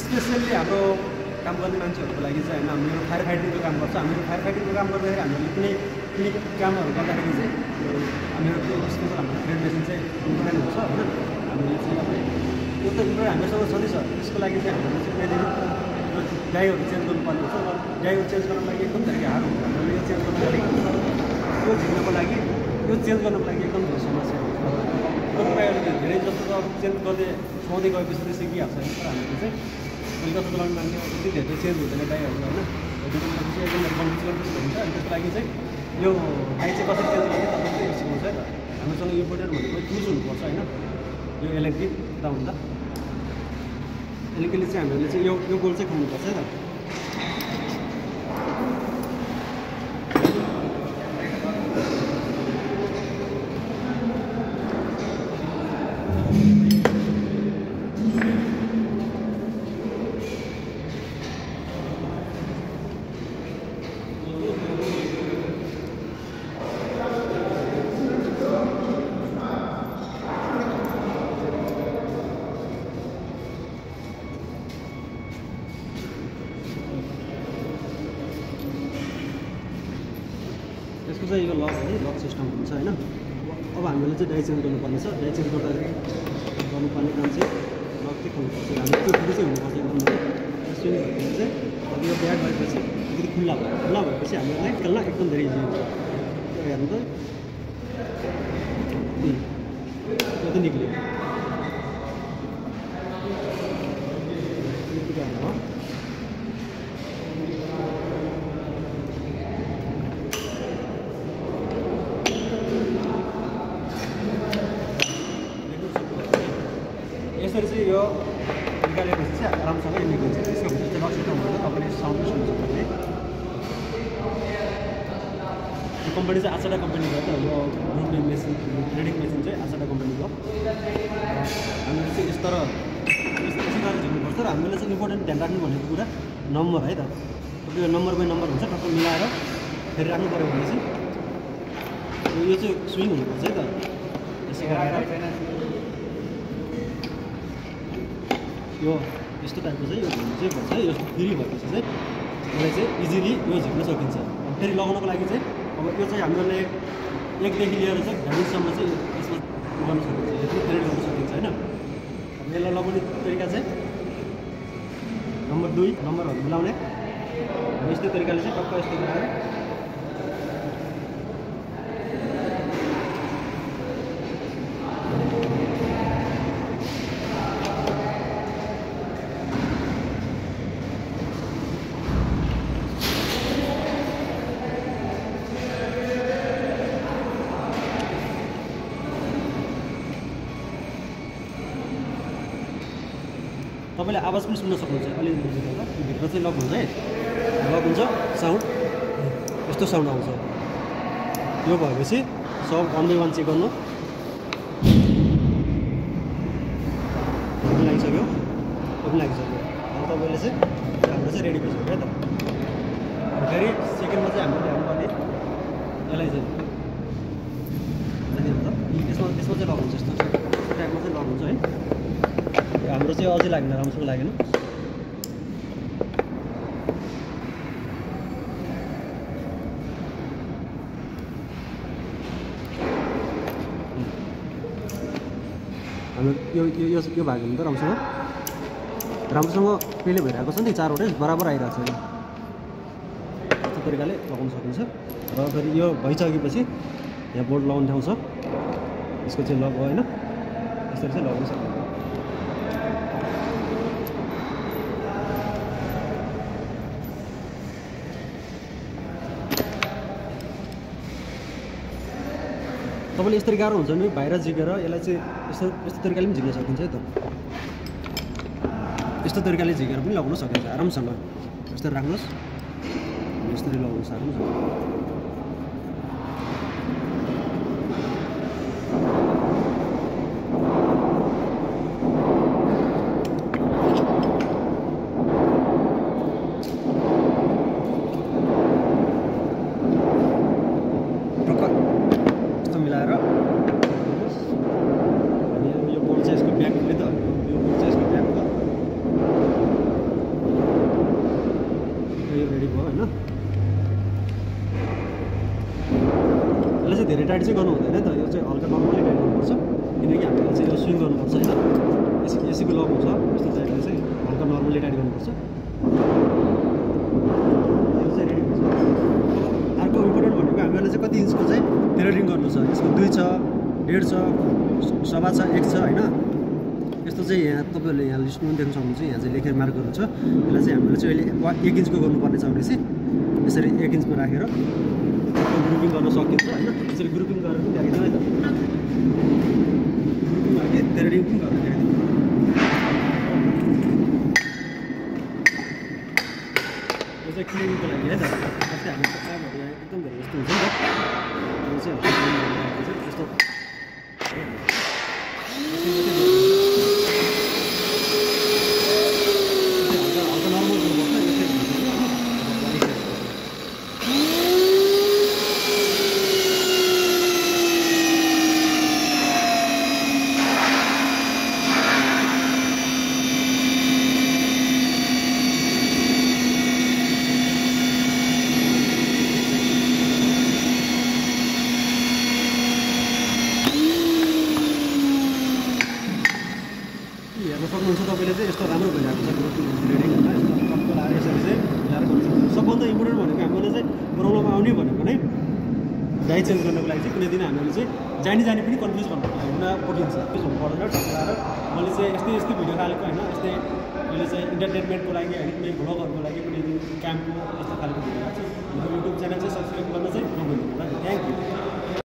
Specially हाम्रो काम गर्ने मान्छेहरूको लागि चाहिँ होइन हामीहरू फायर फाइटिङको काम गर्छ हामीहरू फायर फाइटिङको काम गर्दाखेरि हामीले कुनै कामहरू गर्दाखेरि चाहिँ हामीहरू त्यो स्पेसल हाम्रो ट्रेड मेसिन चाहिँ इम्पोर्टेन्ट हुन्छ होइन हामीले चाहिँ अब त्यो त इम्पोर्टेन्ट हामीसँग छँदैछ त्यसको लागि चाहिँ हामीले चाहिँ त्यहाँनिर गाईहरू चेन्ज गर्नुपर्ने हुन्छ र गाईहरू चेन्ज गर्नको लागि एकदम धेरै गाह्रो हुन्छ हामीले यो चेन्ज गर्नको लागि यो झिक्नको लागि यो चेन्ज गर्नको लागि एकदम धेरै समस्या हुन्छ र तपाईँहरूले धेरै जस्तो त अब चेन्ज गर्दै सुहाउँदै गएपछि त सिकिहाल्छ तर हामीले चाहिँ अहिले जस्तो चलाउने मान्छे यति धेरै चेन्ज हुँदैन गाईहरू होइन एकदम कन्फ्युज हुन्छ अनि त्यसको लागि चाहिँ यो गाई चाहिँ कसरी चेन्ज गर्ने तपाईँले चाहिँ सिकाउँछ है त हामीसँग इम्पोर्टेन्ट भनेको टुल्स हुनुपर्छ होइन यो इलेक्ट्रिक यताभन्दा इलेक्ट्रिकले चाहिँ हामीले चाहिँ यो गोल चाहिँ खुल्नुपर्छ है त यसको चाहिँ यो लक है लक सिस्टम हुन्छ होइन अब हामीले चाहिँ डाइ चेन्ज गर्नुपर्ने छ डाइ चेन्ज गर्नुपर्ने काम चाहिँ लक चाहिँ खोल्नुपर्छ हामीले त्यो फेरि चाहिँ हुनुपर्छ एकदम स्विङ भएपछि चाहिँ अब यो ब्याड भएपछि अलिकति खुल्ला भएपछि हामीलाई खेल्न एकदम धेरै इजी हुन्छ हेर्नु त यो त निक्ल्यो यसरी चाहिँ यो निकालेपछि चाहिँ राम्रोसँग निक्लिन्छ त्यसको भित्र चाहिँ लक सिस्टम हुन्छ तपाईँले साउन्ड सुन्नु सक्नुहुन्छ यो कम्पनी चाहिँ आसाडा कम्पनीको हो यो ग्रुप मेसिन ट्रेडिङ मेसिन चाहिँ आसाडा कम्पनीको हामीले चाहिँ यस्तो गरेर झिक्नुपर्छ र हामीले चाहिँ इम्पोर्टेन्ट ध्यान राख्नु भनेको कुरा नम्बर है त यो नम्बर बाई नम्बर हुन्छ टक्क मिलाएर फेरि राख्नु पऱ्यो भने चाहिँ यो चाहिँ स्विङ हुनुपर्छ है त यसै गरेर यो यस्तो टाइपको चाहिँ यो घुम्नु चाहिँ भन्छ यो फ्री भएपछि चाहिँ यसलाई चाहिँ इजिली यो झिक्न सकिन्छ फेरि लगाउनको लागि चाहिँ अब यो चाहिँ हामीले एकदेखि लिएर चाहिँ भ्यालुसम्म चाहिँ यसमा गर्न सकिन्छ यति ट्रेड गर्न सकिन्छ होइन अब यसलाई लगाउने तरिका चाहिँ नम्बर 2 नम्बरहरू मिलाउने यस्तै तरिकाले चाहिँ टक्क यस्तो गराएर तपाईँले आवाज पनि सुन्न सक्नुहुन्छ अलिअलि भित्र चाहिँ लक हुन्छ है लक हुन्छ साउन्ड यस्तो साउन्ड आउँछ यो भएपछि सब 1 बाई 1 चेक गर्नु लागिसक्यो पनि लागिसक्यो अब तपाईँले चाहिँ हाम्रो चाहिँ रेडी भइसक्यो है त फेरि सेकेन्डमा चाहिँ हामीले ल्याउनुपर्ने यसलाई चाहिँ यसमा चाहिँ लक हुन्छ यस्तो टाइपमा चाहिँ लक हुन्छ है हाम्रो चाहिँ अझै लागेन राम्रोसँग लागेन हाम्रो यो भाग हुन्छ राम्रोसँग पेले भइरहेको छ नि चारवटै बराबर आइरहेको छ यस्तो तरिकाले लगाउन सकिन्छ र फेरि यो भइसकेपछि यहाँ बोर्ड लगाउने ठाउँ छ यसको चाहिँ लक होइन यसरी चाहिँ लगाउन सकिन्छ तपाईँले यस्तो गाह्रो हुन्छ नि बाहिर झिकेर यसलाई चाहिँ यस्तो तरिकाले पनि झिक्न सकिन्छ है त यस्तो तरिकाले झिकेर पनि लगाउन सकिन्छ आरामसँग यस्तो राख्नुहोस् यसरी लगाउनुहोस् आरामसँग होइन। यसले चाहिँ धेरै टाइट चाहिँ गर्नु हुँदैन त, यो चाहिँ हल्का नर्मली टाइट गर्नुपर्छ किनकि हामीले चाहिँ यो स्विङ गर्नुपर्छ होइन। एसीको लक हुन्छ यस्तो टाइपले चाहिँ हल्का नर्मली टाइट गर्नुपर्छ। यो चाहिँ रेडी हुन्छ। अर्को इम्पोर्टेन्ट भनेको हामीहरूले चाहिँ कति इन्चको चाहिँ टेलरिङ गर्नु छ। यसको 2 छ, 1.5 छ, 1.25 छ, 1 छ होइन। यस्तो चाहिँ यहाँ तपाईँहरूले यहाँ लिस्टमा पनि देख्न सक्नुहुन्छ। यहाँ चाहिँ लेखेर मार्क गर्नु छ। यसलाई चाहिँ हामीले चाहिँ अहिले 1 इन्चको गर्नुपर्ने छ भनेपछि यसरी 1 इन्चमा राखेर ग्रुपिङ गर्न सकिन्छ होइन। यसरी ग्रुपिङ गरेर पनि देखाइदिउँ है त। ग्रुपिङ भयो टेलरिङ पनि गरेर देखाइदिउँ। यो चाहिँ क्लिनिङको लागि है त। जस्तै हामी कामहरू यहाँ एकदम धेरै यस्तो हुन्छ नि त, यो चाहिँ यस्तो सक्नुहुन्छ तपाईँले चाहिँ यस्तो राम्रो भइरहेको छ ग्रुपिङ रेडिङ होइन। यस्तो टक्क लाएर यसरी चाहिँ ल्याएर गर्नु सक्नुहुन्छ। सबभन्दा इम्पोर्टेन्ट भनेको हामीले चाहिँ प्रब्लम आउने भनेको नै डाइ चेन्ज गर्नको लागि चाहिँ कुनै दिन हामीले चाहिँ जानी पनि कन्फ्युज हुन पुगिन्छ। त्यो हुनु पर्दैन। टक्क लाएर मैले चाहिँ यस्तै भिडियो हालेको होइन। यस्तै मैले चाहिँ इन्टरटेनमेन्टको लागि होइन, कुनै भ्लगहरूको लागि कुनै दिन क्याम्पको यस्तो खालको भिडियो हाल्छु। मेरो युट्युब च्यानल चाहिँ सब्सक्राइब गर्न चाहिँ नभुल्नु होला। Thank you.